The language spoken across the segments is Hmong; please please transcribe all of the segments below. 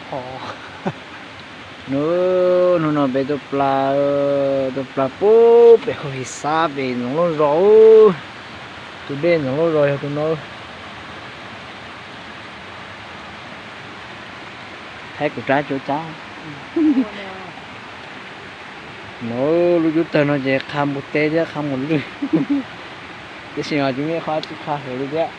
Phom. Nub, hnub no peb tuaj pla, tuaj pla pub pem Hauv His Xab pem Ntxoov Lauj Zos. Tus dej Ntxoov Lauj Zos yog tus no. Thaij kuv rab cuab cab. Nub, lub cub tawg no ces qha npua teb thiab qha npua lwj, tiam sis mas cov me qhov tsis qha heev li thiab.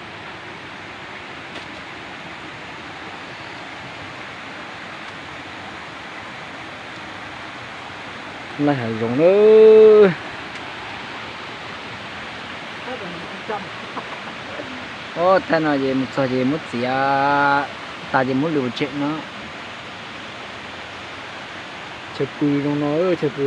Laij hav zoov lawm. Ob, thaij no ces mus txog ces muab txiav tas ces muab lwm ua tsem no. Chaw pw zoo no, chaw pw.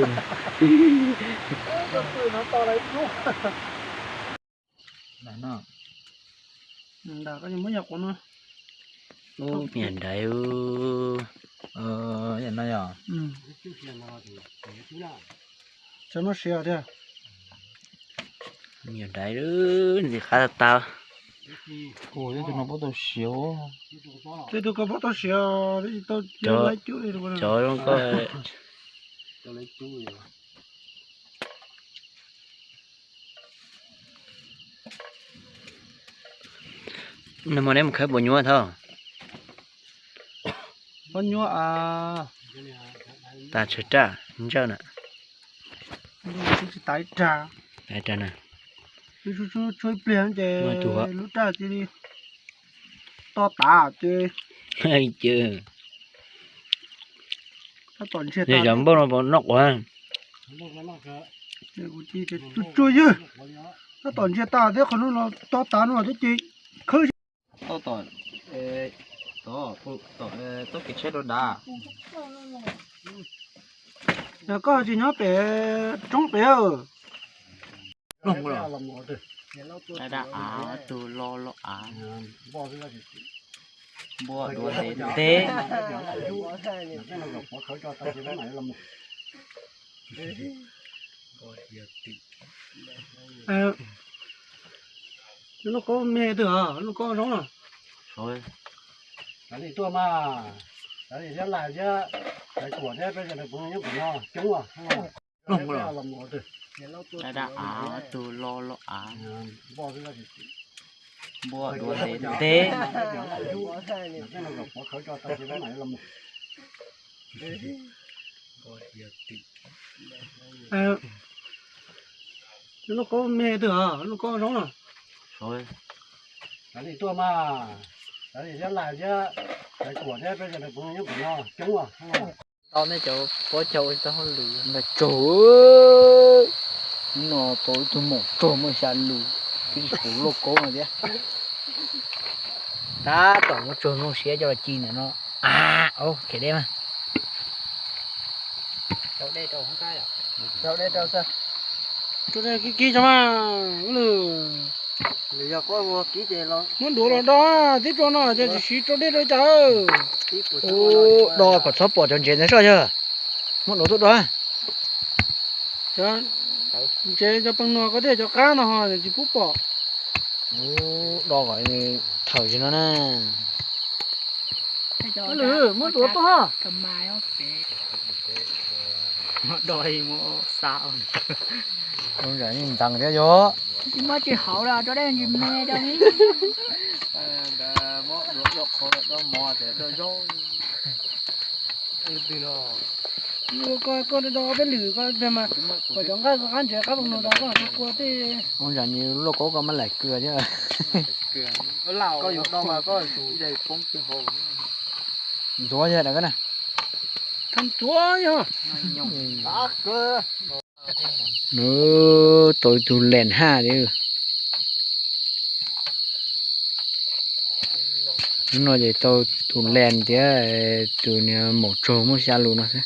Niam nraiv, niam no yog. Niam nraiv, ntxim qab tau tau. Tus no puab tau siav. Tej tug ko puab tau siav, tau cov zoo ko. Nag hmo neb mus khawb puas nyuaj thaub? Puas nyuaj a? Tas tsawg raj ntsawj na. Tsis tas ib rag. Tshuab ib pliag ces lub raj cia li to tav ces. Cov npauj no puas noj quav? Tsuag tsuag ywg, tab tom ntsiag tas thiab qhov no los to tav no thiab ces khawb. Tau tom, tom, tau kev tsheb rau dav. Yog koj tsis nyob pem roob pem. Dab dab av, tug lo lo av, npua dua ntev ntev. Lub kaub me twg os, lub kaub zoo os. Tuaj mas, thiab lais thiab, kuam thiab peb cov nws puv nyob pem no coob os. Dab dab av, tug lo lo av, npua dua ntev ntev. Lub kaub me twg os, lub kaub zoo os. Tuaj mas, thiab lais thiab, kuam thiab peb cov nws puv nyob pem no coob os. Tau nej cov puab caug ua tau hauj lwm ntag tsaug. Hnub no tau ib tug maum tsaug muaj xya lus, twb tsis tshua lauj kaub no thiab. Tab tom muab tsuag nplooj siab coj los ci ntawm no. Khiav deb mas. Rau dej rau xwb. Rau dej kib kib tso mas. Muab duav los do, tib plho no ces tsis siv rau dej rau cas. Do kom txhob pom cov ntsev ntawd soj yog. Muab duav tuaj do. Ntsev cov peeg nuag ko thiaj cov qab no ho tsis pub pom. Do kom thawm tsis no na. Lwm, muab duav tuaj ho. Ntxeev thiab yog. Tsis muaj tsis haum los rau dej tsis me rau. Koj do peb lwm ko mas, kom cov nqaij qab ntsev qab peeg nuag rau koj kua tej. Ua ntsav ni lauj kaub koj mab laim kws thiab. Ntxuav yog daim koj na. Ntxuav yog. Nws tau ib tug lees haj li. Hnub no ces tau tus lees thiab tus niag maum tsaug muaj xya lus no xwb.